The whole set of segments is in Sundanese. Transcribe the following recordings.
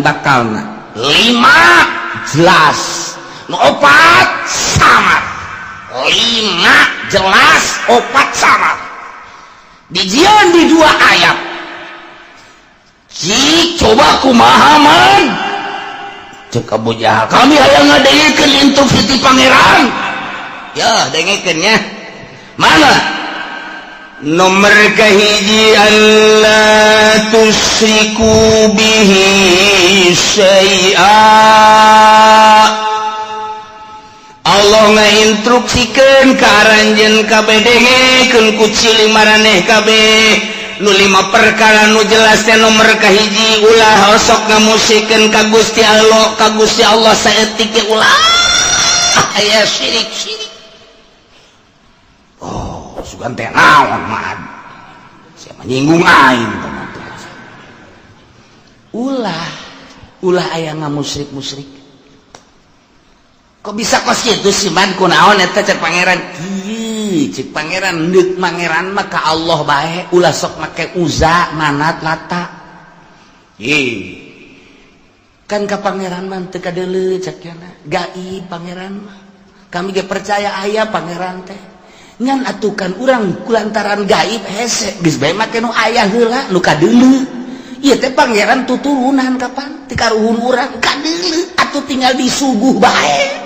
Bakalna lima jelas, nu opat samar. Lima jelas, opat samar, dijieun di dua ayat. Cik, coba kumaha man? Cek Abu Jahal, kami hayang ngadengekeun instruksi ti pangeran. Ya, dengekeun nya. Mana nomor kahiji? Alla tusyriku bihi syai'a. Allah ngainstruksikeun ka aranjeun kabeh, dengekeun ku cilik maraneh kabeh, nu lima perkara nu jelasnya. Nomor kahiji, ulah osok ngamusikeun ka Gusti Allah. Ka Gusti Allah saeutik ge ulah aya syirik syirik. Oh, sugan teh naon mah, siapa nyinggung aing? Ulah, ulah aya ngamusyrik musyrik. Kok bisa kos kitu sih, man? Kunaon eta? Cek pangeran kieu, cek pangeran, deuk pangeran mah ka Allah bae, ulah sok make Uza, Manat, Lata. Ih, kan ka pangeran mah teu kadeuleu, cek nya, gaib pangeran mah. Kami ge percaya aya pangeran teh, ngan atukan urang kulantaran gaib hese, geus bae make nu aya heula, nu kadeuleu. Ieu teh pangeran tuturunan kapan ti karuhun urang kadeuleu, atuh tinggal disuguh bae.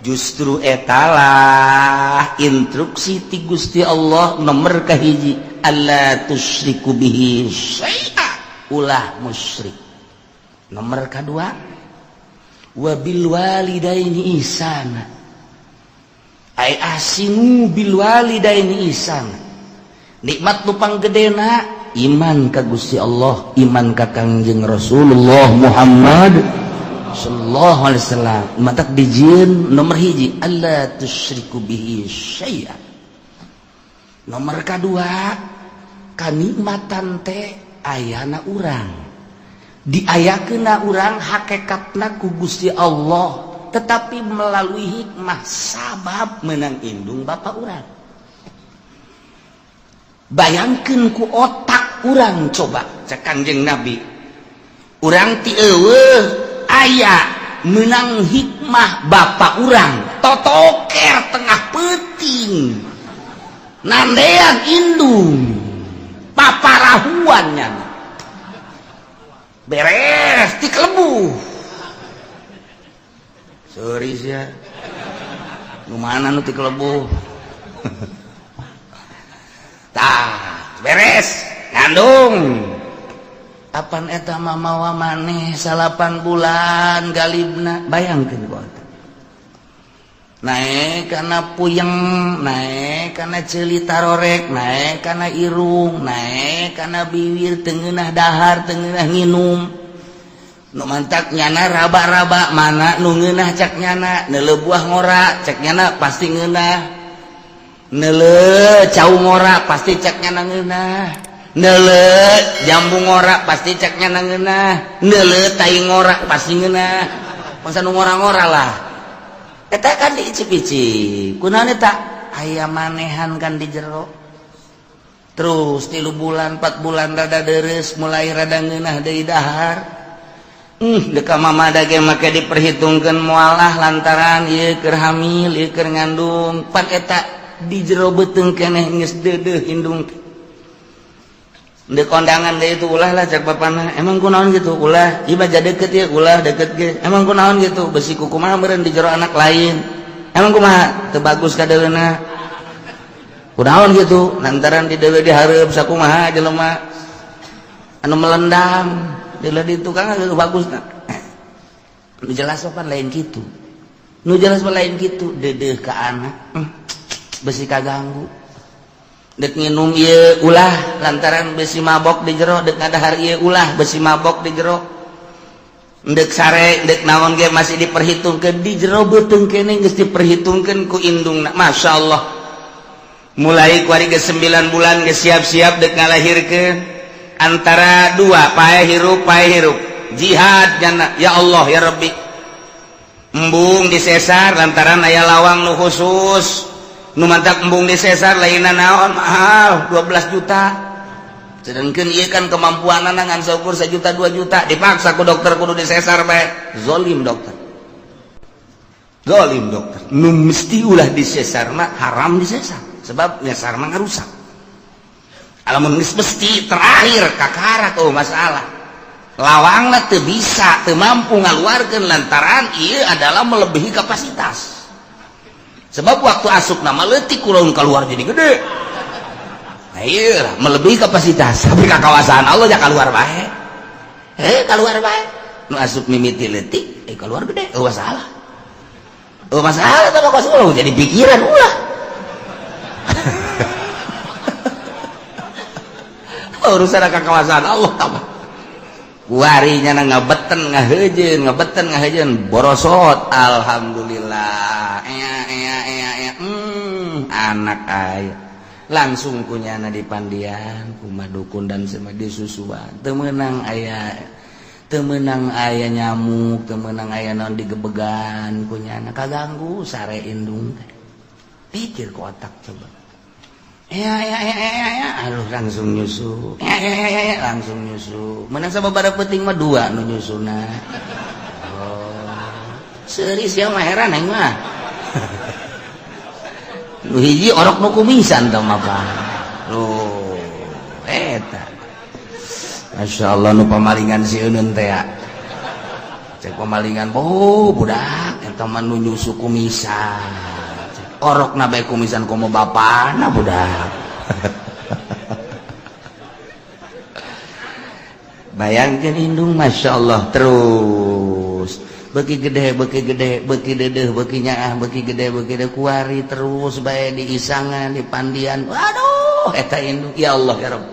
Justru etalah instruksi ti Gusti Allah nomor kahiji, alla tusyriku bihi syai'a, ulah musyrik. Nomor kedua, wabil walidaini ihsana, ay ahsinu bil walidaini ihsana. Nikmat nu panggedena iman ka Gusti Allah, iman ka Kangjeng Rasulullah Muhammad sallallahu alaihi wasallam. Matak dijieun nomor hiji, alla tusyriku bihi syai'a. Nomor kadua, kanikmatan teh ayana urang, diayakeunna urang hakikatna ku Gusti Allah, tetapi melalui hikmah sabab menang indung bapak urang. Bayangkeun ku otak urang coba, cek Kangjeng Nabi, urang ti eueuh aya menang hikmah bapak urang totoker tengah peuting nandean indung paparahuannya, beres ti kelebu. Sorry sia, nu mana nu ti kelebu? Tah, beres ngandung, apan eta mah mawa maneh 9 bulan galibna. Bayangkeun ku otak, naek kana puyeng, naek kana ceuli tarorek, naek kana irung, naek kana bibir, teu ngeunah dahar, teu ngeunah nginum. Nu mantak nyana raba-raba mana nu ngeunah. Cak nyana neuleuh buah ngora, cek nyana pasti ngeunah. Neuleuh cau ngora, pasti cek nyana ngeunah. Neuleuh jambu ngora, pasti cek nyana ngeunah. Neuleuh tai ngora, pasti ngeunah. Masa nu ngora-ngora lah eta kan diicip-icip. Kunaon eta? Aya manehan kan di jero. Terus 3 bulan, 4 bulan rada deres, mulai rada ngeunah deui dahar. Deka mama dage make diperhitungkeun mualah lantaran ieu keur hamil, ieu keur ngandung. Pan eta di jero beuteung keneh geus deudeuh indung. Dek kondangan deui itu ulah lah, cek bapana. Emang kunaon gitu? Ulah ieu mah deket ya, ulah deket ge. Emang kunaon gitu? Besi kumaha meureun di jero anak lain. Emang kumaha? Teu bagus kadeuleuna. Kunaon gitu? Lantaran di dewe dihareup sakumaha jelema anu melendang di di tukang bagus. Nah, nu jelas pan lain gitu, nu jelas lain gitu. Dedeh ke anak, besi kaganggu. Dek nginum ieu ulah lantaran besi mabok di jero. Dek ngadahar ieu ulah, besi mabok di jero. Dek sare, dek naon ge masih diperhitungkeun. Di jero beuteung keneh geus diperhitungkeun ku indungna. Masya Allah, mulai kuari ge 9 bulan geus siap-siap dek ngalahirkeun, antara dua, paeh hirup, paeh hirup, jihad jana. Ya Allah, ya Rabbi, embung disesar lantaran aya lawang nu khusus. Nu mantak embung disesar, lainna naon, mahal 12 juta. Sedangkan ieu kan kemampuanana ngan saukur 1 juta 2 juta, dipaksa ku dokter kudu disesar bae. Zolim dokter. Zolim dokter. Nu mesti ulah disesar mah haram disesar. Sebab nyesar mah ngarusak. Lamun geus mesti terakhir kakara tuh masalah. Lawangna teu bisa, teu mampu ngaluarkeun lantaran ieu adalah melebihi kapasitas. Sebab waktu asup nama leutik kurang keluar jadi gede. Nah, iya, melebihi kapasitas. Tapi kakawasan Allah ya keluar bae. Keluar bae. Nu asup mimiti leutik, keluar gede. Oh, masalah. Oh, masalah teh kos ulah jadi pikiran ulah. Urusan kakawasan Allah tambah. Kuarinya na ngabeten ngahejeun, ngabeten ngahejeun, borosot. Alhamdulillah. Ea ea ea ea. Anak aya. Langsung kunyana di pandian kuma dukun dan semadi susuan teu meunang aya nyamuk, teu meunang aya naon digebegan kunyana kaganggu sare indung teh. Pikir ku otak coba. Ya ya ya ya ya, aduh langsung nyusu. Ya ya ya ya, langsung nyusu. Meunang sababaraha peuting mah dua nu nyusuna. Oh. Seuri sia mah heran aing mah. Nu hiji orok nu kumisan teh mah apa. Loh, eta. Masya Allah nu pamalingan si eunun teh ya. Cek pamalingan, oh budak eta mah nu nyusu kumisan. Cek orokna bae kumisan komo bapana budak. Bayangkeun indung Masya Allah terus beki gede beki gede beki dedeh beki nyaah beki gede beki gede kuari terus bae di isangan di pandian. Waduh eta indung ya Allah ya Rabb.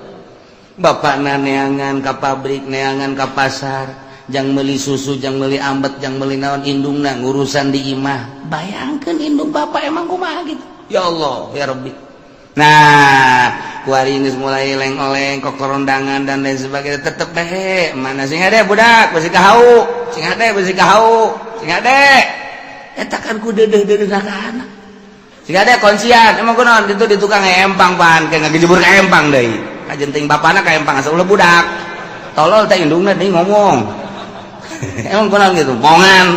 Bapakna neangan ka pabrik neangan ka pasar jang meuli susu jang meuli ambet jang meuli naon indungna ngurusan di imah. Bayangkeun indung bapak emang kumaha gitu. Ya Allah ya Rabbi. Nah kuari geus mulai leng-oleng kokorondangan dan lain sebagainya tetep bae mana sing hade budak besi kahau sing hade besi kahau sing hade eta kan ku deudeuh-deudeuh ka anak sing hade konsian emang kunaon ditu di tukang empang pan ke ngagejebur ka empang deui kajenting bapana ka empang asa ulah budak tolol teh indungna deui ngomong. Emang kunaon gitu bongan.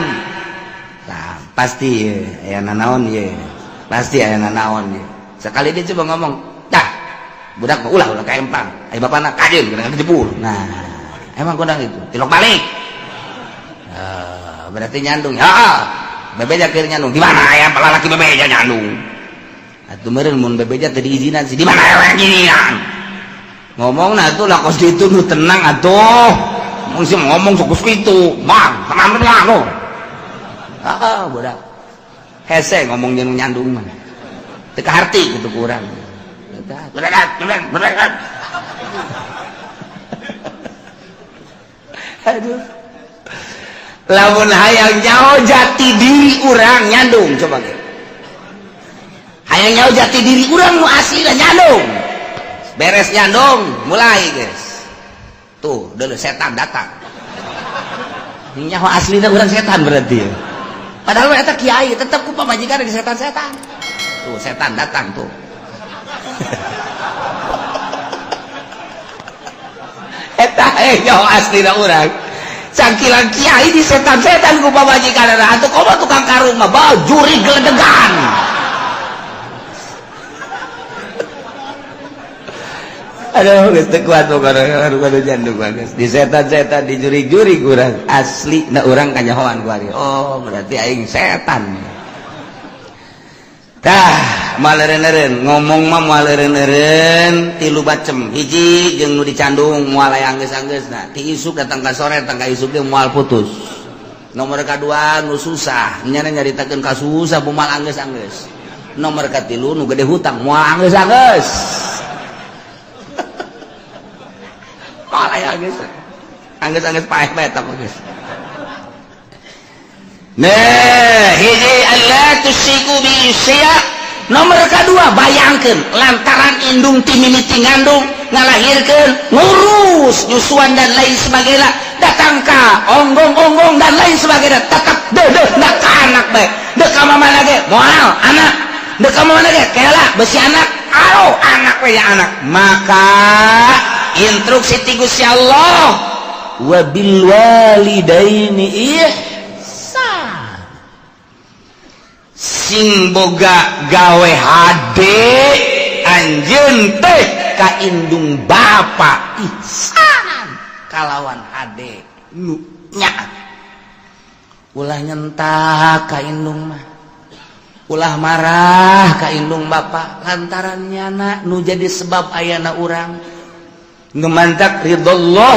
Nah, pasti aya nanaon ye pasti aya nanaon ye. Sekali dia coba ngomong dah budak mah ulah ulah ka empang aya bapana kajeun kana ngejebur. Nah emang kunaon gitu tilok balik. Berarti nyandung ya bebeja keur nyandung di mana aya lalaki bebeja nyandung atuh meureun mun bebeja teu diizinan sih di mana aya ginian ngomongna atuh lah kos kitu nu tenang atuh mun sih ngomong sok kos kitu bang tenang tenang lo ah budak hese ngomong jeung nyandung mah teu kaharti kitu ku urang. Aduh. Lamun hayang nyaho jati diri urang nyandung coba ge. Hayang nyaho jati diri urang nu aslina nyandung. Beres nyandung mulai guys. Tuh, deuleu setan datang. Nyaho aslina urang setan berarti. Padahal mah eta kiai tetep ku pamajikan di setan-setan. Tuh setan datang tuh. Eta nyaho aslina urang. Cangkilan kiai di setan-setan ku pamajikan atuh komo tukang karung mah bau juri geledegan. Aduh geus teu kuat pokona aduh jandung bagus. Di setan-setan di juri-juri urang asli na urang kanyahoan ku ari. Oh berarti aing setan. Tah moal eureun-eureun ngomong mah moal eureun-eureun tilu bacem hiji jeung nu dicandung moal aya anggeus-anggeusna ti isuk datang ka sore datang ka isuk ge moal putus. Nomor kadua nu susah nya nyaritakeun ka susah moal anggeus-anggeus. Nomor katilu nu gede hutang moal anggeus-anggeus. Moal aya anggeus. Anggeus-anggeus paeh bae eta mah geus. Nah, hiji alla tusyriku bi syai'a. Nomor kedua bayangkeun lantaran indung ti mimiti ngandung ngalahirkeun ngurus nyusuan dan lain sebagainya datang ka onggong-onggong dan lain sebagainya tetap deudeuh na ka anak bae deuk ka mamana ge moal anak deuk ka mamana ge kela besi anak alo anak we ya anak maka Instruksi ti Gusti Allah, wabil walidaini ihsan. Sing boga gawe hade anjeun teh ka indung bapa, ihsanan kalawan hade nu nyaah. Ulah nyentak ka indung mah, ulah marah ka indung bapa, lantaran nyana nu jadi sebab ayana urang. Nu mantak ridho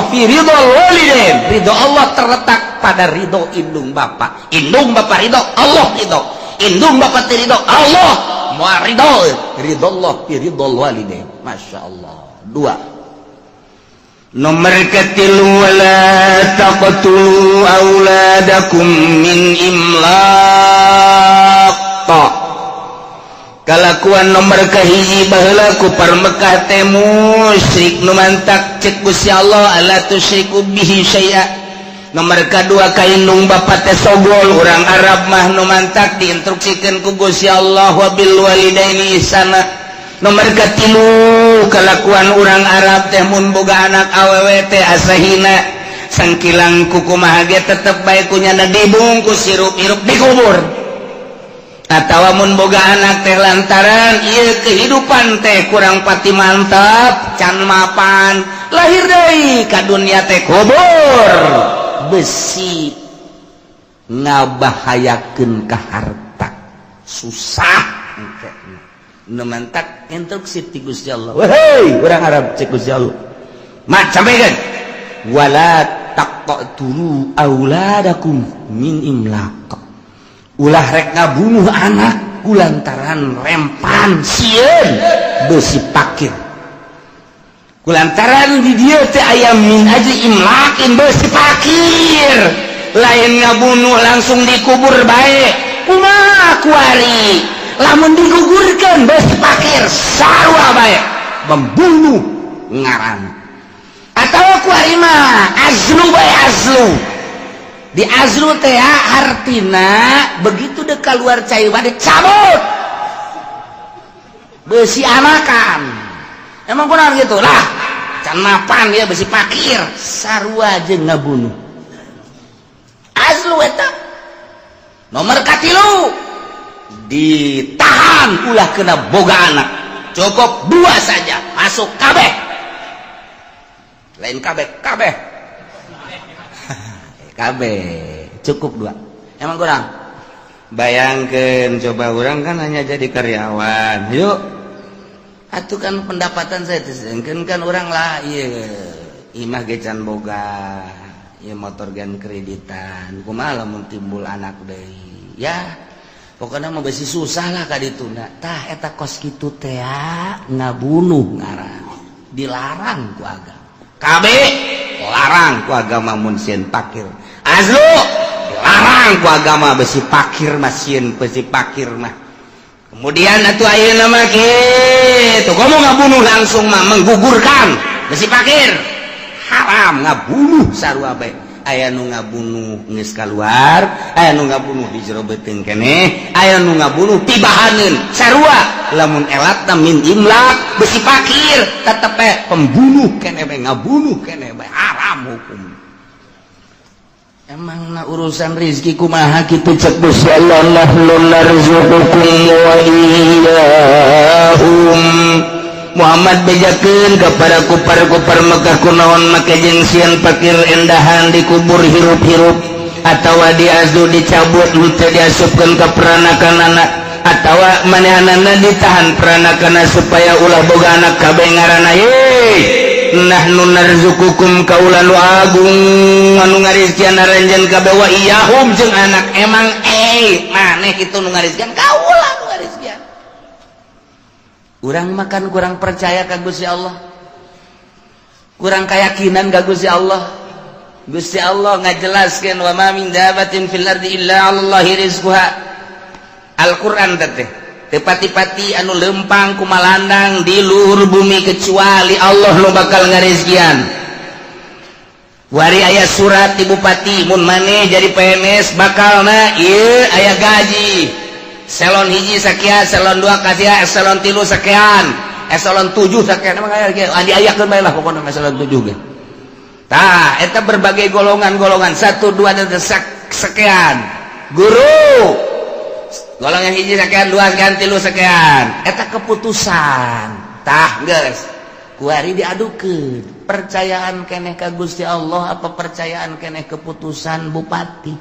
fi ridho walidain, ridho Allah terletak pada ridho indung bapa. Indung bapa ridho, Allah ridho. Indung bapa teu ridho, Allah moal ridho. Ridho Allah fi ridho walidain. Masya Allah. Dua. Nomor ketilu, wala taqtulu auladakum min imlaq. Kalakuan nomor kahiji baheula kufar Mekah teh musyrik, nu mantak cek Gusti Allah, alla tusyriku bihi syai'a. Nomor kadua, ka indung bapa teh sogol urang Arab mah, nu mantak diinstruksikeun ku Gusti Allah, wabil walidaini ihsana. Nomor katilu, kalakuan urang Arab teh mun boga anak awewe teh asa hina, sangkilang kukumaha ge tetep bae ku nyana dibungkus hirup-hirup dikubur. Atawa mun boga anak teh, lantaran ieu kehidupan teh kurang pati mantap, can mapan, lahir deui ka dunia teh kubur, besi ngabahayakeun ka harta, susah engke. Nu mantak instruksi ti Gusti Allah, wahai urang Arab, cek Gusti Allah mak sampaikan, wala taqtulu auladakum min imlaq, ulah rek ngabunuh anak kulantaran rempan, sieun besi pakir. Kulantaran di dieu teh aya min ajli imlaqin, besi pakir, lain ngabunuh langsung dikubur bae. Kumaha kuari lamun digugurkeun besi pakir? Sarua bae membunuh ngaran. Atau kuari mah azlu bae, azlu di azlu teh artina begitu dek keluar cai bade cabut besi anakan. Emang kurang gitu lah, can mapan ya, besi pakir, sarua jeung ngabunuh azlu eta. Nomor katilu, ditahan, ulah kena boga anak, cukup dua saja, masuk kabeh, lain kabeh kabeh kabeh, cukup dua. Emang kurang? Bayangkan coba, orang kan hanya jadi karyawan yuk atuh, kan pendapatan saya kan kan orang lah, iya imah ge can boga ya, motor gan kreditan, kumaha lamun timbul anak deui? Ya pokoknya mah besi susah lah ka dituna. Tah, eta kos kitu teh ngabunuh ngaran, dilarang ku agama. KB larang ku agama mun sieun pakir. Azlu dilarang ku agama, besi pakir mah, sieun besi pakir mah. Kemudian atuh ayeuna mah kitu, komo ngabunuh langsung mah, menggugurkan besi pakir haram, ngabunuh sarua bae. Aya nu ngabunuh geus kaluar, aya nu ngabunuh di jero beuteung keneh, aya nu ngabunuh tibahaneun, sarua lamun elatna min imlaq besi pakir, tetep bae pembunuh keneh bae, ngabunuh keneh bae, haram hukum. Emang na urusan rizki kumaha kitu? Cek Gusti Allah, nahnu narzuqukum wa iyyahum. Muhammad, bejakeun kepada kufar-kufar Mekah, kunaon make jeung sieun pakir endahan dikubur hirup-hirup atawa diazlu, dicabut, henteu diasupkeun ka peranakan anak, atawa manehanana ditahan peranakan supaya ulah boga anak kabeh ngaranna. Ye nahnu narzuqukum, kaula nu agung anu ngarizkian aranjeun kabeh, wa iyyahum jeung anak. Emang maneh kitu nu ngarizkian? Kaula nu ngarizkian. Urang makan kurang percaya ka Gusti Allah, kurang keyakinan ka Gusti Allah. Gusti Allah ngajelaskeun, wa ma min dabatin fil ardi illa 'alallahi rizquha. Al-Qur'an teh, teu pati-pati anu lempang kumalandang di luhur bumi kecuali Allah nu bakal ngarizkian. Wari aya surat di bupati, mun maneh jadi PNS bakalna ieu aya gaji eselon 1 sakian, eselon 2 kasia, eselon 3 sekian. Eselon 7 sakian emang aya kieu diayakeun bae lah pokona eselon 7 ge. Tah eta berbagai golongan-golongan 1 2 dan sekian. Guru golongan hiji sekian, 2 sekian, 3 sekian. Eta keputusan. Tah geus kuari diadukeun. Percayaan keneh ka Gusti Allah apa percayaan keneh keputusan bupati?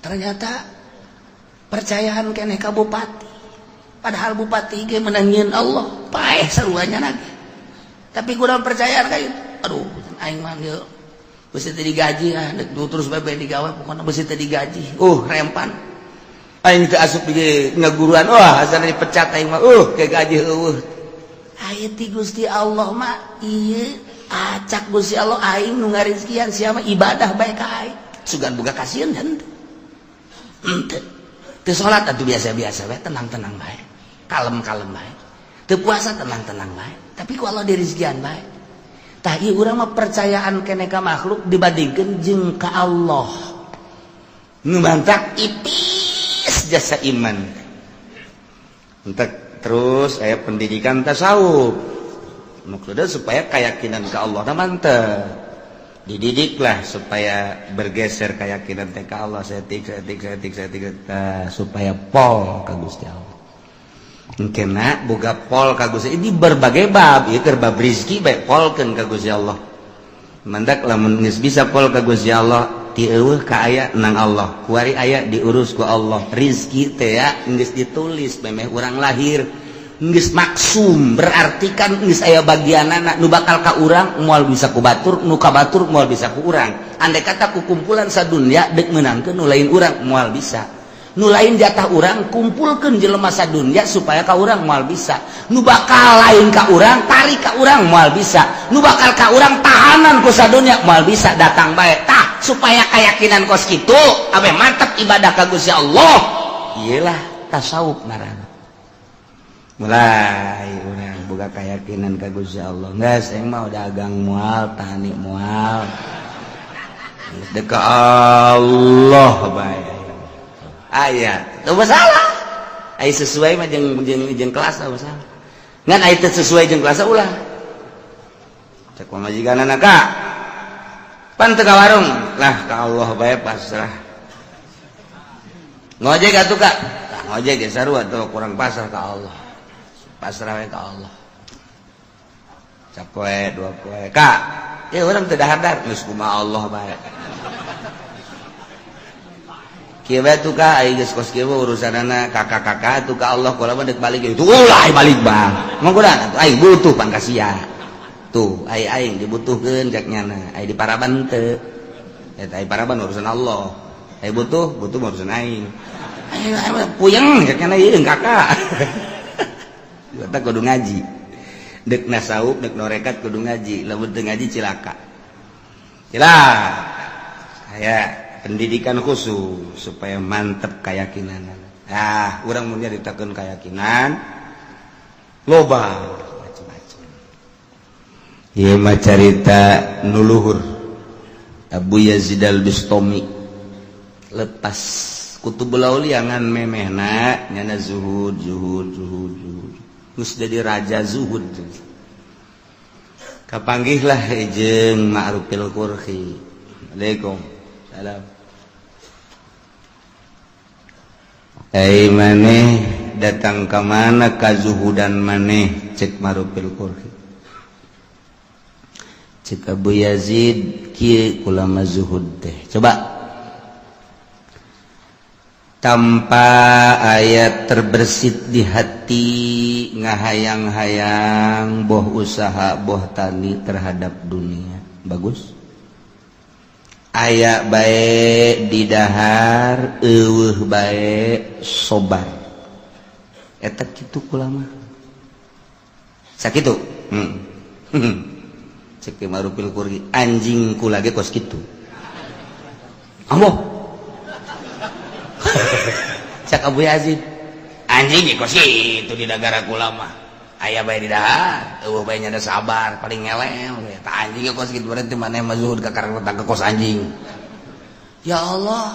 Ternyata percayaan keneh ka bupati. Padahal bupati ge menangin Allah, paeh saruanya lagi. Tapi kurang percayaan ka ieu. Aduh, aing mah ieu beusi teu digaji ah, dek terus bae digawe pokona beusi teu digaji. Rempan. Aing teu asup di ngaguruan, wah asana dipecat aing mah. Ke gaji eueuh. Aya ti Gusti Allah mah ieu acak Gusti Allah aing nu ngarizkian sia mah ibadah bae ka aing. Sugan boga kasieun henteu. Henteu. Teu salat atuh biasa-biasa bae, tenang-tenang bae. Kalem-kalem bae. Teu puasa tenang-tenang bae. Tapi ku Allah dirizkian bae. Tah ieu urang mah percayaan keneh ka makhluk dibandingkeun jeung ka Allah. Nu mantak ipis jasa iman. Entek terus aya pendidikan tasawuf. Maksudnya supaya keyakinan ke Allah na mantep. Dididiklah supaya bergeser keyakinan teh ka Allah setik setik setik setik supaya pol ka Gusti Allah. Kena boga pol ka Gusti ini berbagai bab, ieu keur bab rezeki bae polkeun ka Gusti Allah. Mandak lamun geus bisa pol ka Gusti Allah, ti eueuh ka aya nang Allah, kuari aya diurus ku Allah. Rizki teh ya geus ditulis memeh urang lahir. Geus maksum berarti kan geus aya bagianana nu bakal ka urang moal bisa ku batur, nu ka batur moal bisa ku urang. Andai kata ku kumpulan sadunya deuk meunangkeun nu lain urang moal bisa. Nu lain jatah urang kumpulkeun jelema sadunya supaya ka urang moal bisa. Nu bakal lain ka urang tarik ka urang moal bisa. Nu bakal ka urang tahanan ku sadunya moal bisa datang bae. Tah supaya keyakinan kos kitu abe mantep ibadah ka Gusti Allah. Iyalah tasawuf ngaranna. Mulai urang boga keyakinan ka Gusti Allah. Geus aing mah dagang moal, tani moal. Geus ka Allah bae. Aya, teu masalah. Aya sesuai mah jeung jeung jeung kelas teu masalah. Ngan aya teu sesuai jeung kelas ulah. Cek pamajikanana ka. Pan teu ka warung. Lah ka Allah bae pasrah. Ngojek atuh ka. Tah ngojek ge sarua tuh kurang pasrah ka Allah. Pasrah we ka Allah. Capoe dua poe. Ka, ieu urang teu dahar-dahar geus kumaha Allah bae. Kieu bae tuh ka ai geus kos kieu urusanana kakak-kakak tuh ka Allah kula mah deuk balik itu ulah balik bang. Mong kuda atuh aing butuh pangkasia. Tuh ai aing dibutuhkeun cek nyana, ai di paraban teu. Eta ai paraban urusan Allah. Ai butuh, butuh urusan aing. Ai puyeng cek nyana ieu kakak. Eta kudu ngaji. Deuk nasawuf, deuk norekat kudu ngaji, lamun teu ngaji cilaka. Cilaka. Aya pendidikan khusus supaya mantep keyakinan. Ah, urang mun nyaritakeun keyakinan loba macam-macam. Ieu mah carita nu luhur. Abu Yazid Al-Bustami lepas Kutubul Aulia ngan memehna nyana zuhud zuhud zuhud zuhud. Geus jadi raja zuhud. Kapanggihlah jeung Ma'rufil Qurhi. Assalamualaikum. Salam. Ai maneh datang ka mana kazuhudan maneh cek Ma'rufil Qurhi. Cek Abu Yazid kieu ulama zuhud teh. Coba tanpa ayat terbersit di hati ngahayang-hayang boh usaha boh tani terhadap dunia. Bagus. Aya bae didahar eueuh bae sobar. Eta kitu kula mah. Sakitu. Cek Ma'rufil Qurhi anjing kula ge kos kitu. Ambo. Cek Abu Yazid anjing ge kos kitu di dagara kula mah. Aya bae didahar eueuh bae nya sabar paling ngelel tah anjing ge kos kitu berarti maneh mah zuhud ka karena ka kos anjing. Ya Allah.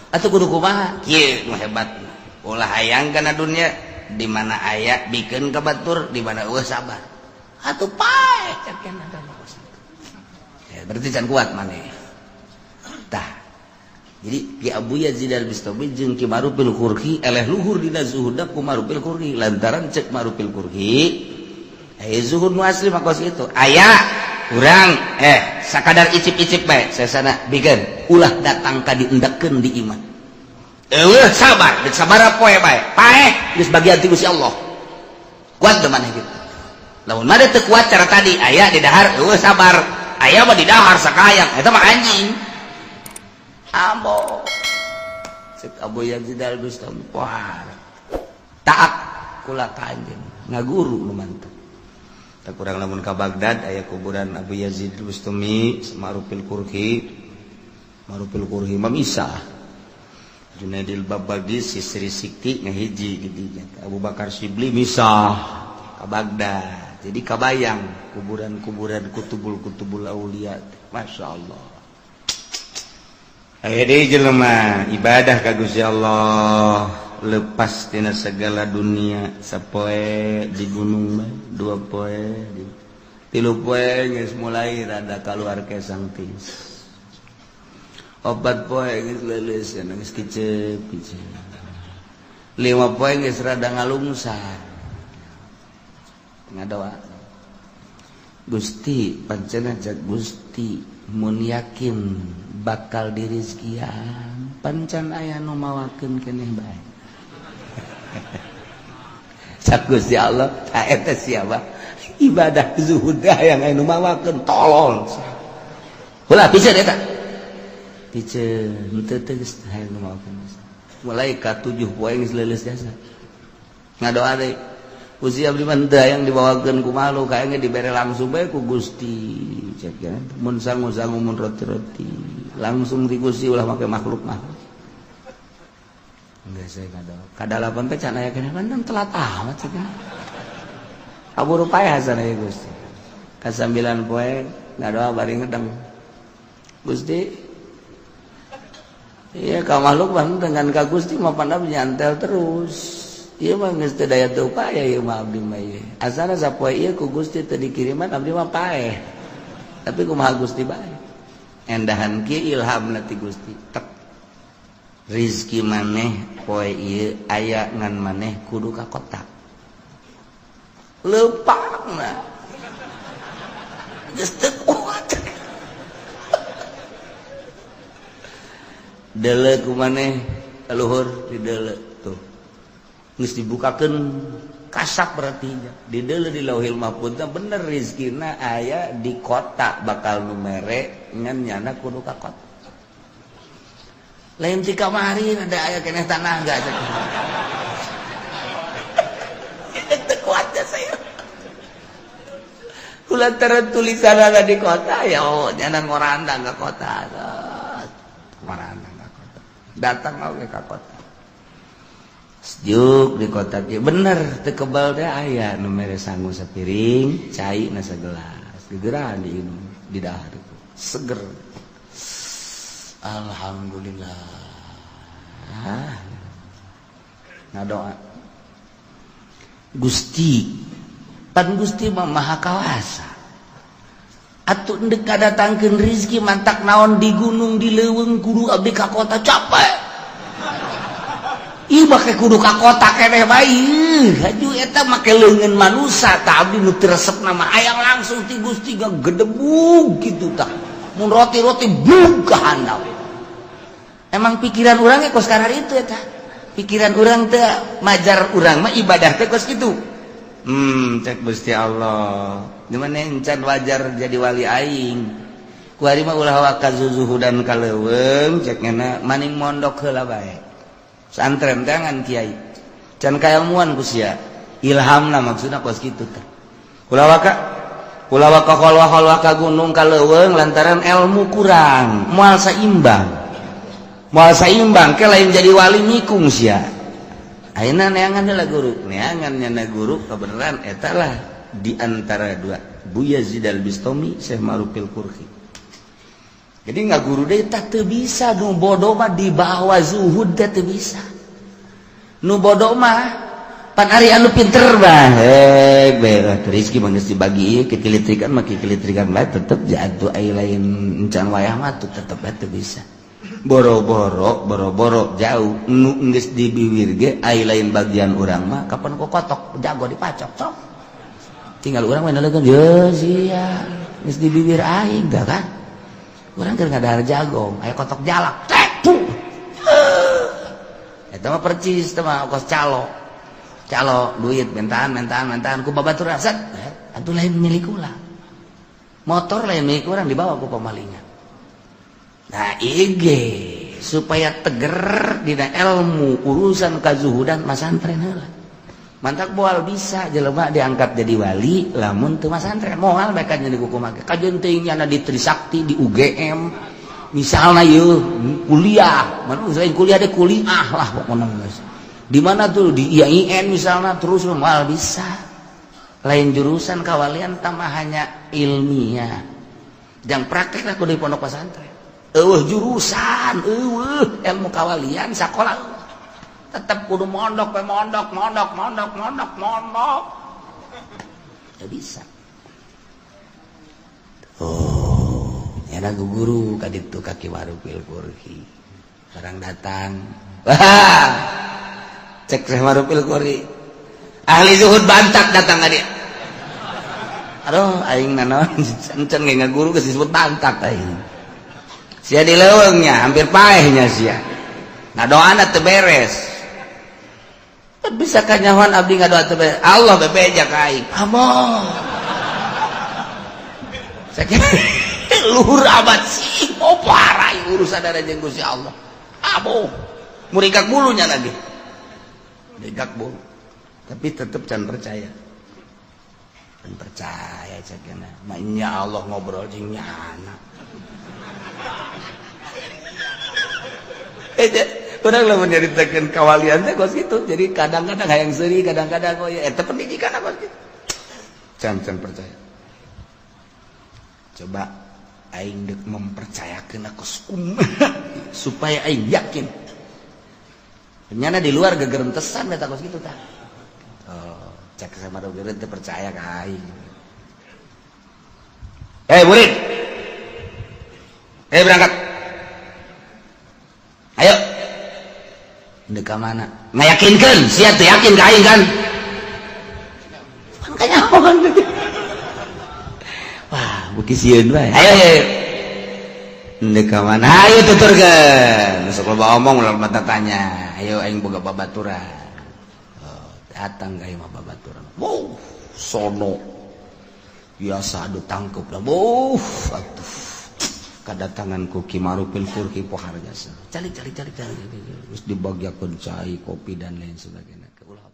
Atuh kudu kumaha? Kieu nu hebat. Ulah hayang kana dunia. Di mana aya bikeun ka batur, di mana eueuh sabar. Atuh paeh cek nya. Ya, berarti can kuat maneh. Tah. Jadi Ki Abu Yazid Al-Bistami jeung Ki Ma'rufil Karkhi eleh luhur dina zuhudna ku Ma'rufil Karkhi, lantaran cek Ma'rufil Karkhi zuhud nu asli mah kos itu. Aya urang sakadar icip-icip bae sesana bikeun, ulah datang ka diendekkeun di imah. Eueuh sabar, geus sabaraha poe bae. Paeh geus bagian ti Gusti Allah. Kuat teu maneh kitu? Lamun mah teu kuat cara tadi, aya di dahar eueuh sabar. Aya mah di dahar sakayang, eta mah anjing. Ambo. Cek Abu Yazid Al-Bistami, wah. Taat kula ka anjeun, ngaguru nu mantep. Tak kurang lamun ka Baghdad aya kuburan Abu Yazid Al-Bistami, Ma'rufil Karkhi. Ma'rufil Karkhi mah misah. Junaidil Babagi Sisri Sikti ngahiji di dinya. Abu Bakar Syibli misah ka Baghdad. Jadi kabayang kuburan-kuburan kutubul-kutubul aulia. Masya Allah. Aya deui jelema ibadah ka Gusti Allah lepas tina segala dunia, sapoe di gunung bae, 2 poe di 3 poe geus mulai rada keluar kesang tis, 4 poe geus leuleus, geus kicep kicep, 5 poe geus rada ngalungsar, ngadoa, "Gusti, pancena cek Gusti mun yakin bakal dirizkian, pancan aya nu mawakeun keneh bae." Cak Gusti Allah, "Tah eta siapa ibadah zuhud yang aya nu mawakeun, tolol." Heula piceun eta, piceun henteu teh geus hayang nu mawakeun. Mulai ka 7 poe geus leuleus jasa, ngadoa deui, "Gusti, abdi mah henteu hayang dibawakeun ku makhluk, hayangnya dibere langsung bae ku Gusti." Cek ya, mun sangu-sangu, mun roti-roti langsung di Gusti, ulah make makhluk mah. Enggak, saya ngadoa kadalapan teh can aya keneh, kan telat amat cek kaburu paeh hasana ya Gusti. Ka 9 poe ngadoa bari ngedeng, "Gusti, iya ka makhluk mah dengan ka Gusti mah pandam nyantel terus. Ieu mah geus teu daya teu upaya ieu mah abdi mah ieu. Asana sapoe ieu ku Gusti teu dikiriman, abdi mah paeh. Tapi kumaha Gusti bae." Endahan kieu ilhamna ti Gusti. Tek. "Rizki maneh poe ieu aya, ngan maneh kudu ka kota." Leumpangna. Geus teu kuat. Deuleu ku maneh ka luhur, dideuleu tuh. Geus dibukakeun kasak, berarti di deuleu di Lauhil Mahfuz bener rizkina aya di kota, bakal nu mere, ngan nyana kudu ka kota. Lain ti kamari ada aya keneh tanah enggak cek. Teu kuat ya saya. Kulantaran tulisan ada di kota ya, oh nyana ngorandang ke kota. Ngorandang ke kota. Datang oge ka kota. Sejuk di kota kieu bener teu kebal teh aya nu mere sangu sapiring, cai na sagelas. Gegeraan diinum, di dahar itu. Seger. Alhamdulillah. Ngadoa. "Gusti, pan Gusti mah maha kawasa. Atuh endek ngadatangkeun rizki mantak naon di gunung, di leuweung kudu abdi ka kota, capek. Ih, make kudu ka kota keneh bae. Haju eta make leungeun manusa tah, abdi nu teu resep nama hayang langsung ti Gusti gedebug kitu tah. Mun roti-roti bug ka handap." Emang pikiran urang kos karar itu eta. Pikiran urang teh majar urang mah ibadah teh kos kitu. Cek Gusti Allah. Gimana encan wajar jadi wali aing. Kuari mah ulah waka zuzuhudan ka leuweung, cek ngena maning mondok heula bae. Santren tangan kiai. Can kailmuan ku sia. Ilhamna maksudna kos kitu teh. Ulah waka kholwah-kholwah ka gunung, ka leuweung, lantaran ilmu kurang, moal saimbang. Moal saimbang ke lain jadi wali, nikung sia. Ayeuna neangan heula guru, neangan nyana guru kebenaran eta lah di antara dua, Bu Yazid Al-Bistami, Syekh Ma'rufil Karkhi. Jadi nggak guru deh tak teu bisa, nu bodoh mah dibawa zuhud teh teu bisa. Nu bodoh mah Pan ari anu pinter bah, hei be rezeki mah geus dibagi ieu kikilitrikan mah kikilitrikan bae tetep jatuh ai lain encan wayah mah tuh tetep bae teu bisa. Boro-boro boro-boro jauh nu geus di bibir ge ai lain bagian urang mah kapan ku kotok jago dipacok cok. Tinggal urang mah nalegeun ye sia geus di bibir aing dah kan. Urang keur ngadahar jagong aya kotok jalak tek puh. Eta mah percis teh mah kos calo. Calo duit mentaan mentaan mentaan ku babatur set atuh lain milik ulah. Motor lain milik urang dibawa ku pamalingan. Nah IG supaya teger dina ilmu urusan kazuhudan masantren heula. Mantak moal bisa jelema diangkat jadi wali lamun teu masantren moal bae kan jadi kumaha. Kajeun teuing nyana di Trisakti di UGM misalna yeuh kuliah, mana selain kuliah deh kuliah lah pokoknya geus. Di mana tuh di IAIN misalnya terus moal bisa. Lain jurusan kawalian tambah hanya ilmiah. Yang praktek lah kudu di pondok pesantren. Eueuh jurusan, eueuh ilmu kawalian sakola tetap kudu mondok we mondok mondok mondok mondok mondok. Ya bisa. Oh, nyana guru ka ditu ka Ki Marufil Qurhi. Orang datang. Wah. Cek Syekh Marufil Qurhi. Ahli zuhud bantak datang ka dia. Aduh, aing nanaon encan ge ngaguru geus disebut bantak aing. Sia di leuweungnya hampir paehnya sia. Ngadoana teu beres. Bisa kanyahoan abdi ngadoa teu beres. Allah bebeja ka aing. Amoh. Sakieu luhur amat sih. Oh parah urusan ada jeung Gusti Allah. Amoh. Muringkak bulunya lagi. Muringkak bulu. Tapi tetep can percaya. Can percaya cekna. Maknya Allah ngobrol jeung nyana. Urang lamun nyaritakeun kawalian teh kos kitu. Jadi kadang-kadang hayang seuri, kadang-kadang oh ya eta pendidikan kos kitu. Can can percaya. Coba aing deuk mempercayakeun aku kumaha supaya aing yakin. Nyana di luar gegerentesan eta kos kitu tah. Oh, cek sama dogeureun teu percaya ka aing. Eh, murid. Eh, berangkat. Ayo. Deuk ka mana? Ngayakinkeun, sia teu yakin ka aing kan? Pan kanyahoan. Wah, beuki sieun bae. Ayo, ayo. Deuk ka mana? Ayo tuturkeun. Sok loba omong ulah loba tanya. Ayo aing boga babaturan. Oh, datang ka imah babaturan. Wow, sono. Biasa adu tangkep lah. Wow, atuh. Kedatangan ku Ki Marufil Qurhi pohar jasa. Calik calik calik calik. Terus dibagiakeun cai, kopi dan lain sebagainya. Ulah.